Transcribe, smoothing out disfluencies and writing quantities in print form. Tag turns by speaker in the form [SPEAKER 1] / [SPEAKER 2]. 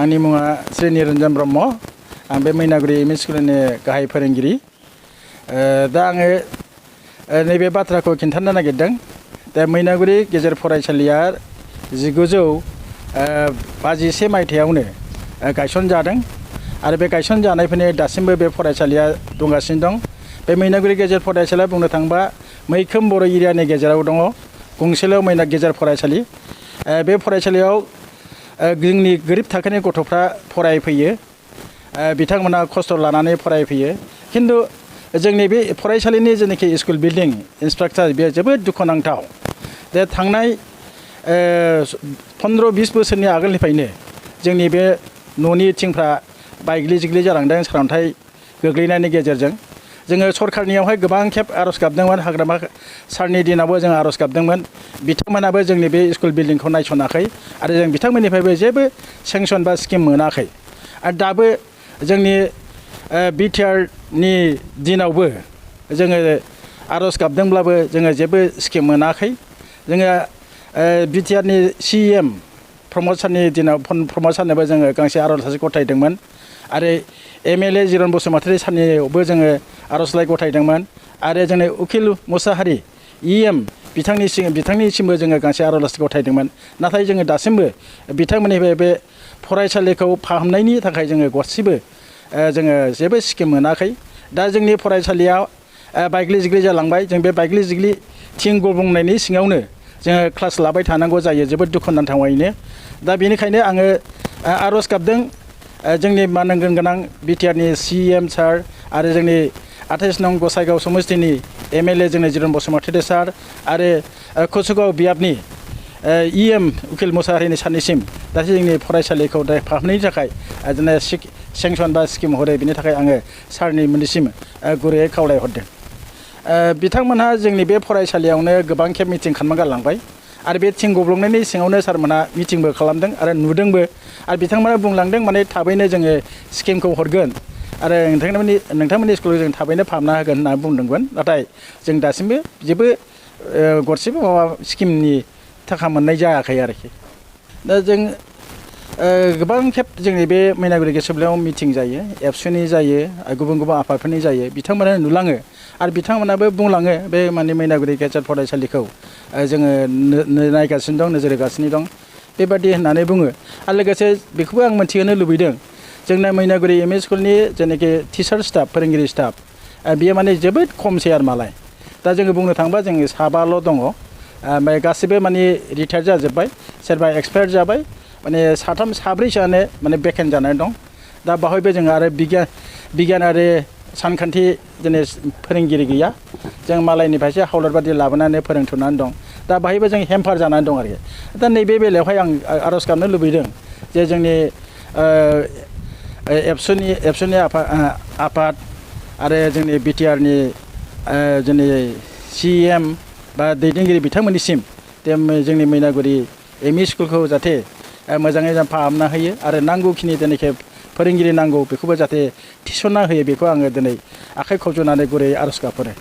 [SPEAKER 1] आंनि मुङा श्री निरन्जन ब्रह्म आं बे मैनागुरि एम इ स्कुलनि गाहाय फोरोंगिरि दा आङो नैबे बाथ्राखौ खिन्थानो नागिरदों दा मैनागुरि गेजेर फरायसालिया 1951 मायथाइयावनो गायसनजादों आरो बे गायसनजानायफोरनि दासिमबो बे फरायसालिया दंगासिनो दं। बे मैनागुरि गेजेर फरायसालिया बुंनो थाङोबा मैखोम बर' एरियानि गेजेराव दङ गंसेल' मैना गेजेर फरायसालि। बे फरायसालियाव जोंनि गोरिब थाखोनि गथ'फ्रा फरायफैयो, बिथांमोना खस्थ' लानानै फरायफैयो। खिन्थु जोंनि बे फरायसालिनि जेनाखि स्कुल बिल्डिं स्ट्राक्चार बेयो जोबोद दुखुनांथाव। दा थांनाय 15-20 बोसोरनि आगोलनिफ्रायनो जोंनि बे न'नि थिंफ्रा बायग्लि जिग्लि जालांदों सारअन्थाइ गोग्लैनायनि गेजेरजों। जोङो सरखारनियावहाय गोबां खेब आर'ज गाबदोंमोन, हाग्रामा सारनि दिनावबो जों आर'ज गाबदोंमोन। बिथांमोनाबो जोंनि बे स्कुल बिल्डिंखौ नायसनाखै आरो जों बिथांमोननिफ्रायबो जेबो सेंसन बा स्किम मोनाखै। आरो दाबो जोंनि बिटिआरनि दिनावबो जोङो आर'ज गाबदोंब्लाबो जोङो जेबो स्किम मोनाखै। जोङो बिटिआरनि CEM प्रमद सारनि दिनाव प्रमद सारनोबो जोङो गांसे आर'जलाइ गथायदोंमोन आरो MLA जिरन बसुमतारी सारनियावबो जोङो आर'जलाइ गथायदोंमोन आरो जोंनि उकिल मुसाहारि EM बिथांनिसिमबो जोङो गांसे आर'जलाइ गथायदोंमोन। नाथाय जोङो दासिमबो बिथांमोननिफ्राय बे फरायसालिखौ फाहामनायनि थाखाय जोङो गरसेबो जोङो जेबो स्किम मोनाखै। दा जोंनि फरायसालिया बायग्लि जिग्लि जालांबाय। जों बे बायग्लि जिग्लि थिं गब्लंनायनि सिङावनो जोङो क्लास लाबाय थानांगौ जायो, जोबोद दुखुनांथावैनो। दा बेनिखायनो आङो आर'ज गाबदों जोंनि मानगोन गोनां बिटिआरनि CEM सार आरो जोंनि 28 नं गसाइगाव समस्तिनि MLA जोंनि जिरन बसुमतारी सार आरो कसुगाव बियाबनि EM उकिल मुसाहारिनि सारनिसिम दासो जोंनि फरायसालिखौ फाहामनायनि थाखाय जोंनो सेंसन बा स्किम हरो, बिनि थाखाय आङो सारनि मोननिसिम गुरैयै खावलायहरदों। बिथांमोनहा जोंनि बे फरायसालियावनो गोबां खेब मिटिं खालामना गालांबाय आरो बे थिं गब्लंनायनि सिङावनो सारमोनहा मिटिंबो खालामदों आरो नुदोंबो आरो बिथांमोना बुंलांदों माने थाबैनो जोङो स्किमखौ हरगोन आरो नोंथांमोननि स्कुलखौ जों थाबैनो फाहामना होगोन होनना बुंदोंमोन। नाथाय जों दासिमबो जेबो गरसेबो माबा स्किमनि थाखा मोननाय जायाखै आरोखि। दा जों गोबां खेब जोंनि बे मैनागुरि गेजेराव मिटिं जायो, एबसुनि जायो, गुबुन गुबुन आफादफोरनि जायो। बिथांमोना नुलाङो आरो बिथांमोनाबो बुंलाङो बे माने मैनागुरि गेजेर फरायसालिखौ जोङो नायगासिनो दं, नोजोर होगासिनो दं बेबादि होननानै बुङो। आरो लोगोसे बेखौबो आं मोनथिहोनो लुबैदों जोंना मैनागुरि एम इ स्कुलनि जेनाखि टिचार स्टाफ फोरोंगिरि स्टाफ बेयो माने जोबोद खमसै आरो मालाय। दा जोङो बुंनो थाङोबा जोङो साबाल' दङ, ओमफ्राय गासिबो माने रिटायार जाजोब्बाय, सोरबा एक्सपायार जाबाय, माने साथाम साब्रैसोआनो माने बेकेन्ट जानानै दं। दा बाहायबो जोङो आरो बिगियान आरो सानखान्थि दिनै फोरोंगिरि गैया, जों मालायनिफ्रायसो हावलाद बादि लाबोनानै फोरोंथ'नानै दं। दा बाहायबो जों हेम्पार जानानै दं आरोखि। दा नैबे बेलायावहाय आं आर'ज गाबनो लुबैदों जे जोंनि एबसुनि आफाद आरो जोंनि बिटिआरनि जोंनि CEM बा दैदेनगिरि बिथांमोननिसिम जोंनि मैनागुरि एम इ स्कुलखौ जाहाथे मोजाङै फाहामना होयो आरो नांगौखिनि जेनाखि फोरोंगिरि नांगौ बेखौबो जाहाथे थिसनना होयो, बेखौ आङो दिनै आखाइ खबज'नानै गुरै आर'ज गाबहरो।